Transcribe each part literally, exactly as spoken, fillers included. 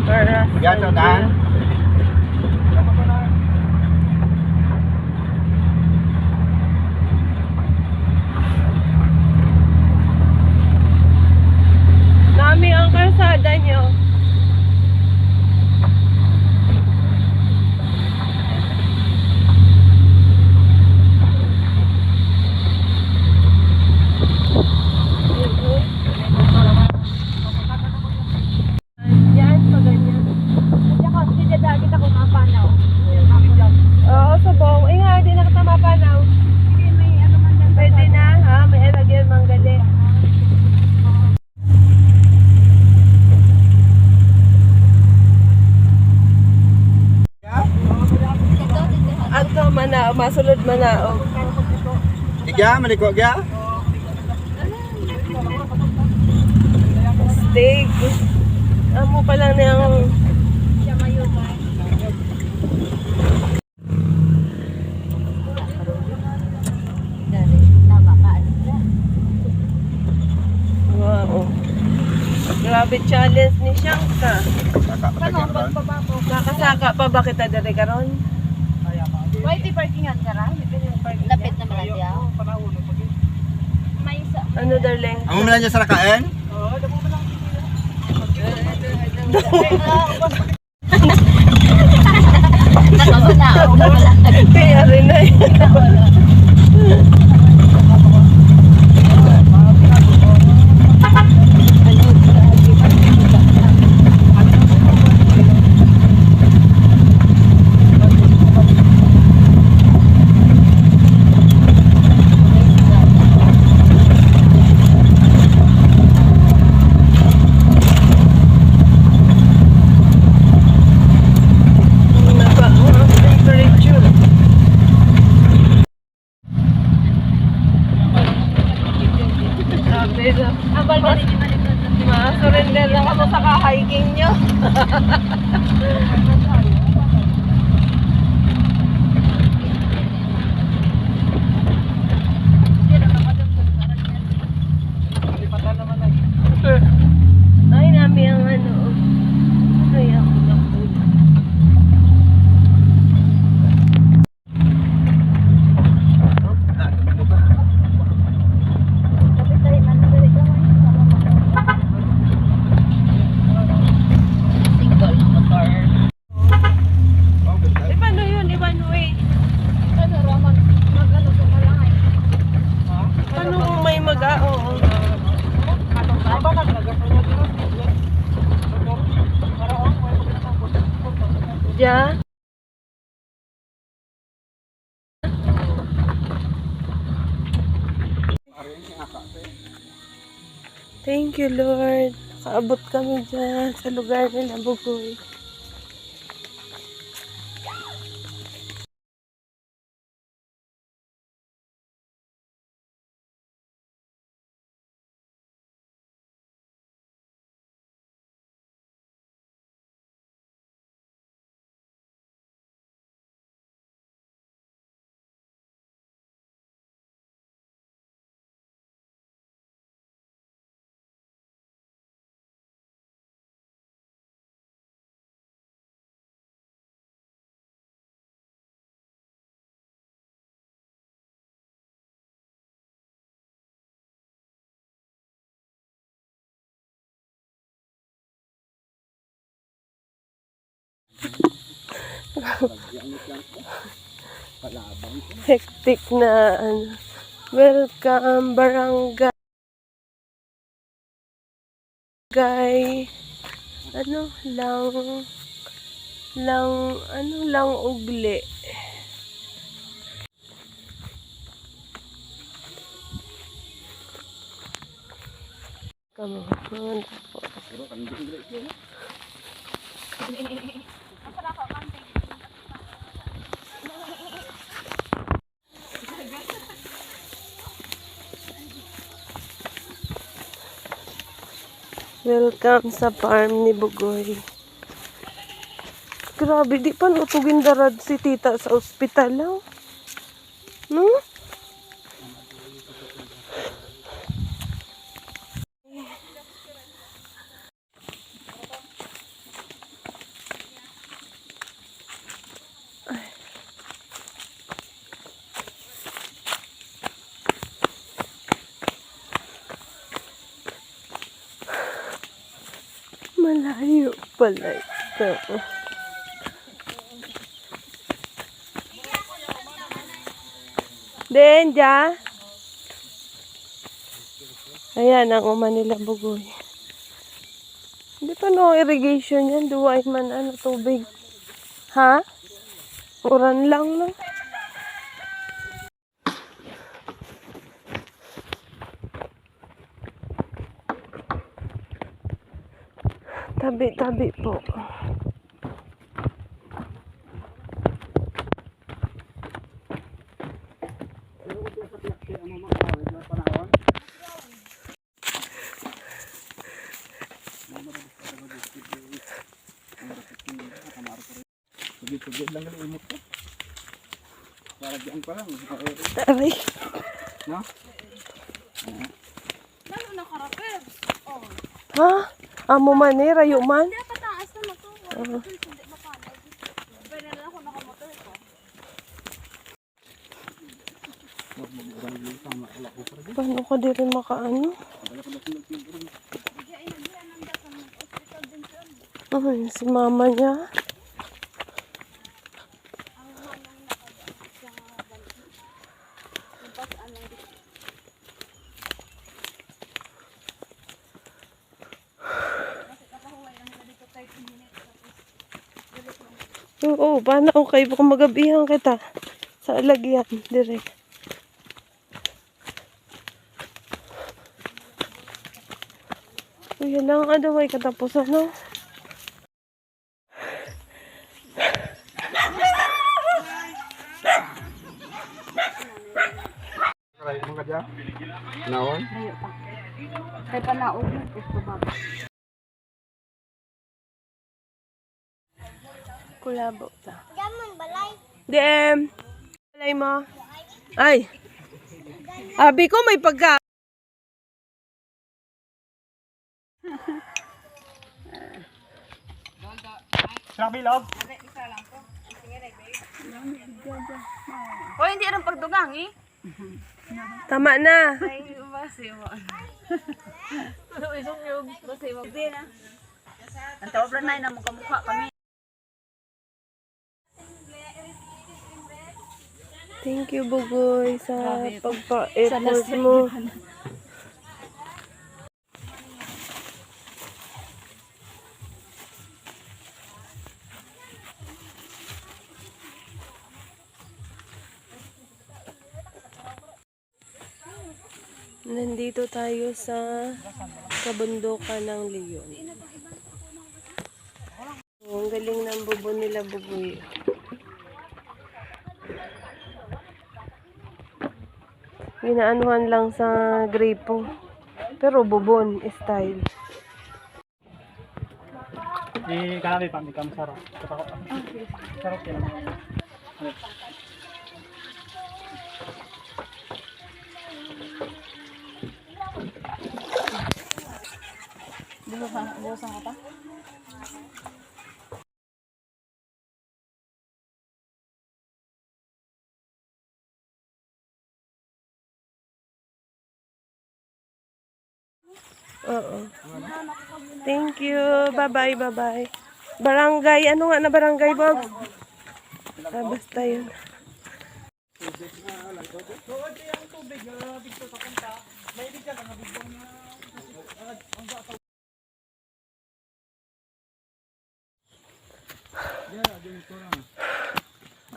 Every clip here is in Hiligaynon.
Para sa Gato, tahan. Nami ang kalsada niyo. Yan, pa ganyan. At saka, hindi dati ako mapanaw. Oo, subong. Eh nga, di na kita mapanaw. Sige, may ano man lang. Pwede na, ha? May alagyan man gali. Ato, mana-, masulod manaog. Igya, maliko, igya? Steak. Amo pa lang niyang Tama ka, ano ka? Wow. Grabe challenge ni Shanks, ah. Saka pa Ano, tayo, pag pababa? Nakasaka pa ba kita diri karon? Pwede parkingan ka ra? May pwede parkingan. Lapit naman lang diya. May isa. Ano, darling? Amo man lang niya sa rakaen? Kaya rin na eh. Naba ang temperature. Grabe, no? Ma-surrender na kamo sa ka-hiking nyo. Ay, nami ang ano, oh. Ano yan? Single motor. Eh, paano yun? I-one way? Ano, Roman? Mag-ano sa Malangay? Paano kung may mag-, ah, oo. Ja? Thank you, Lord. Nakaabot kami dyan sa lugar nila Bugoy. Hectic na, ano. Welcome, barangay. Kay, ano, lang, lang, ano, lang ugli. Kamo, mga dapo. Welcome sa farm ni Bugoy. Grabe, di pa no to gindarad si tita sa ospital, oh. No? Ayo pala ito. Then, ja. Ayan ang uma nila, Bugoy. Hindi pa no irrigation yan. Duway man ano tubig. Ha? Uran lang, no? Tabi-tabi po. Sugid-sugid lang gali imot ko. Para diyan pa lang. Aray. No? Lalo na karapes. Oh. Ha? Amo man eh, rayo man. Kaya pataas na na to. Ah. Hindi mapanag. Pwede na lang kung nakamotor ko. Paano ka diri makaano? Ay, si mama niya. Oo, paano? Okay, baka magabihan kita sa alagyan, dire. Uy, hala, ang adaway katapusan, no? Naon? Layo pa. Kay panaog na, gusto ba? Kulabo ta. Gamon, balay. D M. Balay mo. Ay. Abi ko may pagka. Grabe, log. Hoy, hindi rin pagdugang, eh. Tama na. Ay, basi mo. Isog yung basi mo. Hindi na. Ang tawag lang na, mukha-mukha kami. Thank you, Bugoy, sa pagpa-effort mo. Nandito tayo sa kabundukan ng Leon. Oh, ang galing ng bubon nila, Bugoy. Ginaanuhan lang sa gripo. Pero bubon style. Di ka na, may pamikam, sarap. Sarap yan. Buhusan, buhusan ko pa. Oo. Thank you. Bye-bye, bye-bye. Barangay, ano nga na barangay, Bog? Ah, basta yun.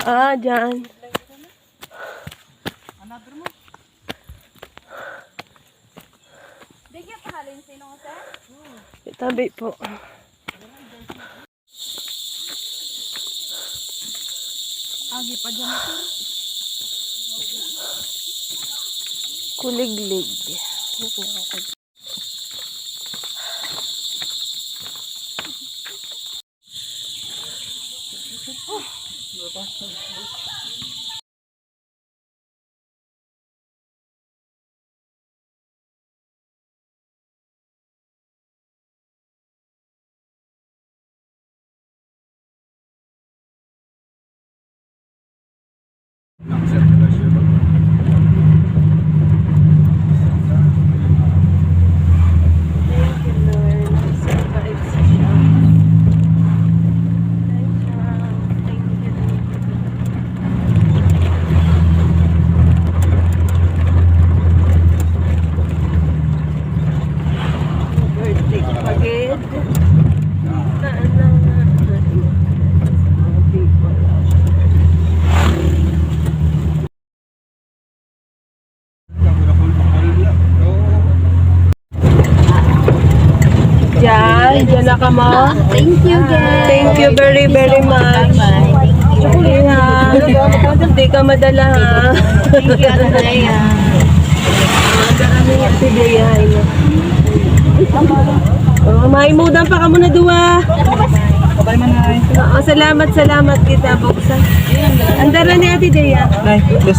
Ah, dyan. Itabi po. Agi pa dyan, sir. Kuliglig. Thank you, Lord. Survive siya. Ay, dyan na ka mo. Thank you, guys. Thank you very, very much. Bye-bye. Thank you. Di ha. Di ka madala, ha. Thank you, Ate Lea. Ang dami ni Ate Bea, ay, no. Oh, maimudan pa ka muna, duwa. Bye, Manay. Oo, salamat, salamat kita, Buksa. Ang dara ni Ate Dea. Nay, yes.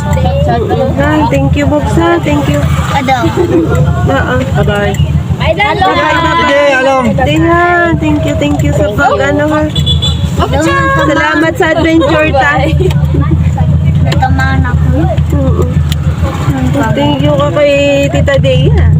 Nay, thank you, Buksa. Thank you. Adaw. Oo. Bye-bye. Bye, Dad. Sige, along. Dehan, thank you, thank you sa pag, ano, ha. Salamat sa adventure ta. Nagkamahan ako. Oo. Thank you ka kay Tita Dehan.